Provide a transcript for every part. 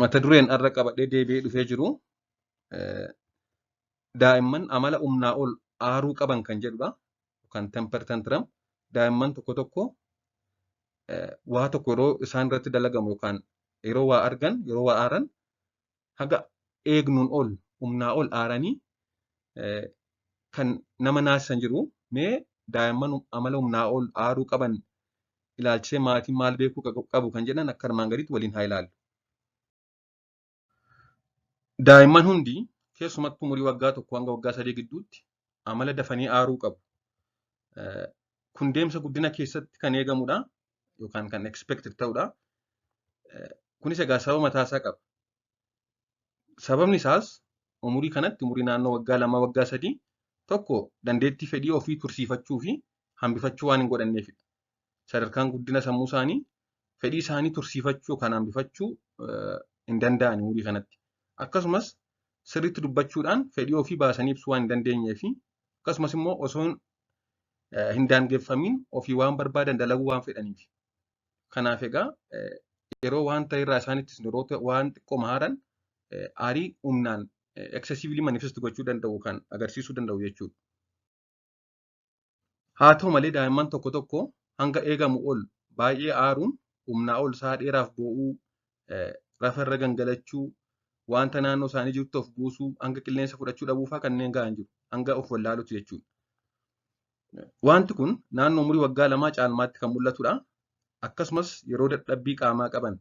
Mata dureen har'a qabadhee deebi'ee dhufee jiru daa'imman amala humnaa ol aaruu qaban kan jedhudha. Yookaan temper tantrum. Daa'imman tokko tokko waa tokko yeroo isaan irratti dalagamu yookaan yeroo waa argan, yeroo waa aaran, haga eegnuun ol humnaa ol aaranii kan nama naasisan jiru. Mee daa'imman amala humnaa ol aaruu qaban ilaalchisee maatiin maal beekuu qabu kan jedhan akka armaan gadiitti waliin haa ilaallu. Daa'imman hundi, keessumattuu umurii waggaa 1 hanga waggaa 3 gidduutti, amala dafanii aaruu qabu. Kun deemsa guddina keessatti kan eegamudha yookaan kan expected ta'udha. Kunis egaa sababa mataasaa qaba. Sababni isaas umurii kanatti, umurii naannoo waggaa 2, waggaa 3, tokko dandeettii fedhii ofii tursiifachuu fi hambifachuu waan hin godhanneefidha. Sadarkaan guddina sammuu isaanii fedhii isaanii tursiifachuu yookaan hambifachuu hin danda'an umurii kanatti. Akkasumas sirriitti dubbachuudhaan fedhii ofii baasanii ibsuu waan hin dandeenyee fi akkasumas immoo osoo hin daangeffamiin ofii waan barbaadan dalaguu waan fedhaniif. Kanaaf egaa yeroo waan ta'e irraa isaan ittisnu, yeroo waan xiqqoo aaran, aarii humnaan excessively manifest gochuu danda'u kan agarsiisuu danda'u jechuudha. Haa ta'u malee, daa'imman tokko tokko hanga eegamu ol baay'ee aaruun humnaa ol sa'a dheeraaf boo'uu, rafa irra gangalachuu, wanta naannoo isaanii jirutti of buusuu, hanga qilleensa fudhachuu dhabuu fa'aa kanneen ga'an jiru. Hanga of wallaaluutti jechuudha. Wanti kun naannoo umurii waggaa 2 caalmaatti kan mul'atudha. Akkasumas yeroo dadhabbii qaamaa qaban,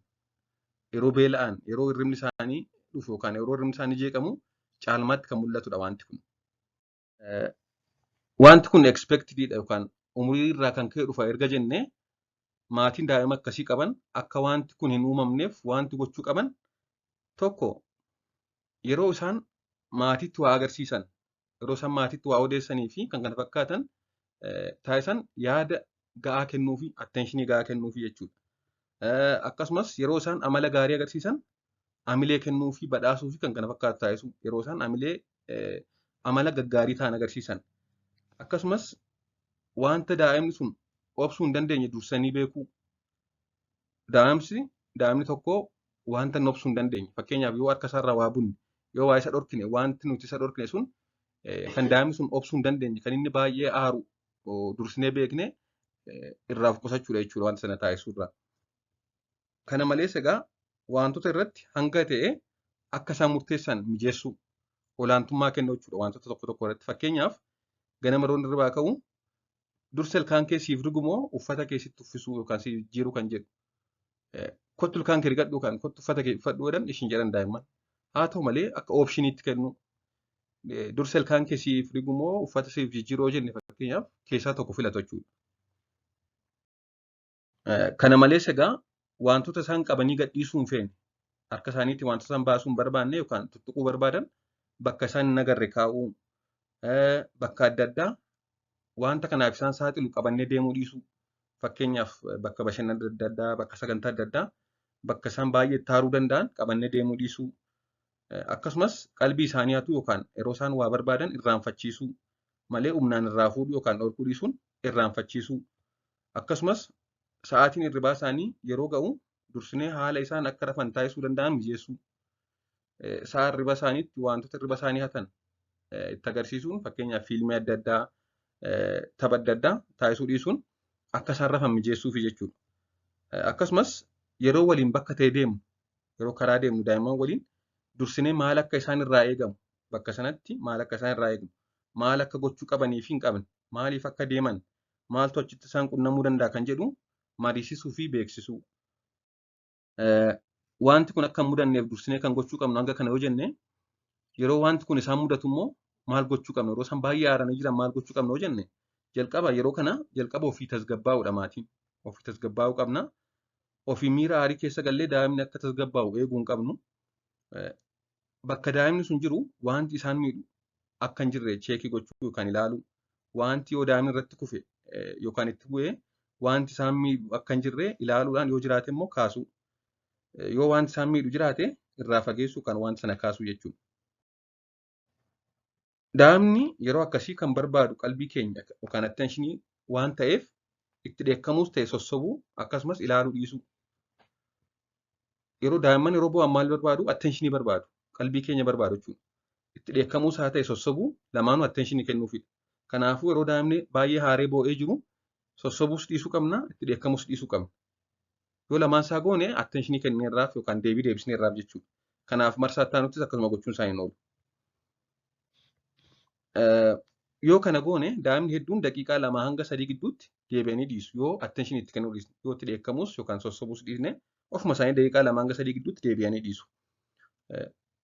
yeroo beela'an, yeroo hirribni isaanii dhufu yookaan yeroo hirribni isaanii jeeqamu caalmaatti kan mul'atudha wanti kun. Wanti kun expected dha yookaan umurii irraa kan ka'e dhufa erga jennee, maatiin daa'ima akkasii qaban akka wanti kun hin uumamneef wanti gochuu qaban tokko, yeroo isaan maatiitti waa agarsiisan, yeroo isaan maatiitti waa odeessanii fi kan kana fakkaatan taasisan, yaada ga'aa kennuufi, attentionii ga'aa kennuufi jechuudha. Akkasumas yeroo isaan amala gaarii agarsiisan amilee kennuufi, badhaasuu fi kan kana fakkaatu taasisu, yeroo isaan amilee amala gaggaarii ta'an agarsiisan. Akkasumas wanta daa'imni sun obsuu hin dandeenye dursanii beekuu. Daa'imni tokko wanta inni obsuu hin dandeenye, fakkeenyaaf yoo harka isaarraa waa bunne, yoo waa isa dhorkine, wanti nuti isa dhorkine sun kan daa'imni sun obsuu hin dandeenye, kan inni baay'ee aaru dursinee beekne irraa of qusachuudha jechuudha wanta sana taasisuurraa. Kana malees egaa wantoota irratti hanga ta'e akka isaan murteessan mijeessuu, olaantummaa kennuu jechuudha wantoota tokko tokko irratti. Fakkeenyaaf, ganama yeroo hirribaa ka'u dursa ilkaan kee siif rigu moo uffata kee sitti uffisuu yookaan siif jijjiiruu kan jedhu. Kottu ilkaan kee rigadhu yookaan kottu uffata kee uffadhu jedhan ishiin jedhan daa'imman. Haa ta'u malee, akka optioniitti kennu, dursa ilkaan kee siif rigu moo uffata siif jijjiiruu jenne, fakkeenyaaf, keessaa tokko filatu jechuudha. Kana malees egaa wantoota isaan qabanii gadhiisuu hin feene, harka isaaniitti wantoota isaan baasuu hin barbaanne yookaan tuttuquu barbaadan bakka isaan hin agarre kaa'uu, bakka adda addaa wanta kanaaf isaan saaxilu qabannee deemuu dhiisuu. Fakkeenyaaf, bakka bashannana adda addaa, bakka sagantaa adda addaa, bakka isaan baay'ee itti aaruu danda'an qabannee deemuu dhiisuu. Akkasumas qalbii isaanii hatuu yookaan yeroo isaan waa barbaadan irraanfachiisuu malee humnaan irraa fuudhuu yookaan dhorkuu dhiisuun irraanfachiisuu. Akkasumas sa'aatiin hirribaa isaanii yeroo ga'u dursinee haala isaan akka rafan taasisuu danda'an mijeessuu. Sa'a hirriba isaaniitti wantoota hirriba isaanii hatan itti agarsiisuun, fakkeenyaaf fiilmii adda addaa, tapha adda addaa taasisuu dhiisuun akka isaan rafan mijeessuufi jechuudha. Akkasumas yeroo waliin bakka ta'e deemnu, yeroo karaa deemnu, daa'imman waliin dursinee maal akka isaan irraa eegamu, bakka sanatti maal akka isaan irraa eegamu, maal akka gochuu qabanii fi hin qabne, maaliif akka deeman, maaltu achitti isaan qunnamuu danda'a kan jedhu mariisisuu fi beeksisuu. Wanti kun akka hin mudanneef dursinee kan gochuu qabnu hanga kana yoo jenne, yeroo wanti kun isaan mudatu immoo maal gochuu qabna, yeroo isaan baay'ee aaranii jiran maal gochuu qabna yoo jenne, jalqaba yeroo kana jalqaba ofii tasgabbaa'uudha maatiin. Ofii tasgabbaa'uu qabna. Ofii miira aarii keessa gallee daa'imni akka tasgabbaa'u eeguu hin qabnu. Bakka daa'imni sun jiru wanti isaan miidhu akka hin jirre check gochuu yookaan ilaaluu. Wanti yoo daa'imni irratti kufe yookaan itti bu'ee wanti isaan miidhu akka hin jirre ilaaluudhaan, yoo jiraate immoo kaasuu. Yoo wanti isaan miidhu jiraate irraa fageessuu kan wanta sana kaasuu jechuudha. Daa'imni yeroo akkasii kan barbaadu qalbii keenya yookaan attentionii waan ta'eef, itti dheekkamuus ta'e sossobuu, akkasumas ilaaluu dhiisuu. Yeroo daa'imman yeroo boo'an maal barbaadu? Attentionii barbaadu. Qalbii keenya barbaadu jechuudha. Itti dheekkamuus haa ta'e sossobuu, lamaanuu attentionii kennuufidha. Kanaafuu yeroo daa'imni baay'ee haaree boo'ee jiru sossobuus dhiisuu qabna, itti dheekkamuus dhiisuu qabna. Yoo lamaan isaa goone attentionii kenneerraaf yookaan deebii deebisneerraaf jechuudha. Kanaaf marsaa itti aanuttis akkasuma gochuun isaa hin oolu. Yoo kana goone daa'imni hedduun daqiiqaa 2 hanga 3 gidduutti deebi'anii dhiisu. Yoo attentionii itti kennuu dhiisne, yoo itti dheekkamus yookaan sossobuus dhiisne, ofuma isaanii daqiiqaa 2 hanga 3 gidduutti deebi'anii dhiisu.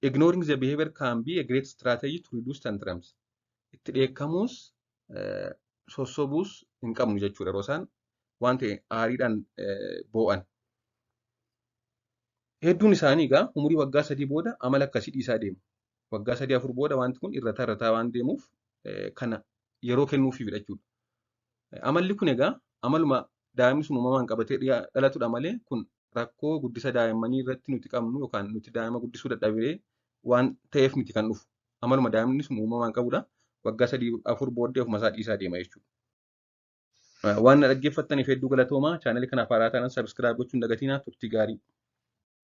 Ignoring the behavior can be a great strategy to reduce tantrums. Itti dheekkamuus sossobuus hin qabnu jechuudha yeroo isaan waan ta'e aariidhaan boo'an. Hedduun isaanii egaa umurii waggaa 3 booda amala akkasii dhiisaa deemu. Waggaa 3 4 booda wanti kun irra irrataa waan deemuuf kana yeroo kennuufiifidha jechuudha. Amalli kun egaa amaluma daa'imni sun uumamaan qabatee dhalatudha malee kun rakkoo guddisa daa'immanii irratti nuti qabnu yookaan nuti daa'ima guddisuu dadhabee waan ta'eef miti kan dhufu. Amaluma daa'imni sun uumamaan qabudha. Waggaa 3 4 booddee ofuma isaa dhiisaa deema jechuudha. Waan na dhaggeeffattaniif hedduu galatoomaa. Chaanalii kanaaf haaraa taanaan subscribe gochuun dagatinaa. Turtii gaarii.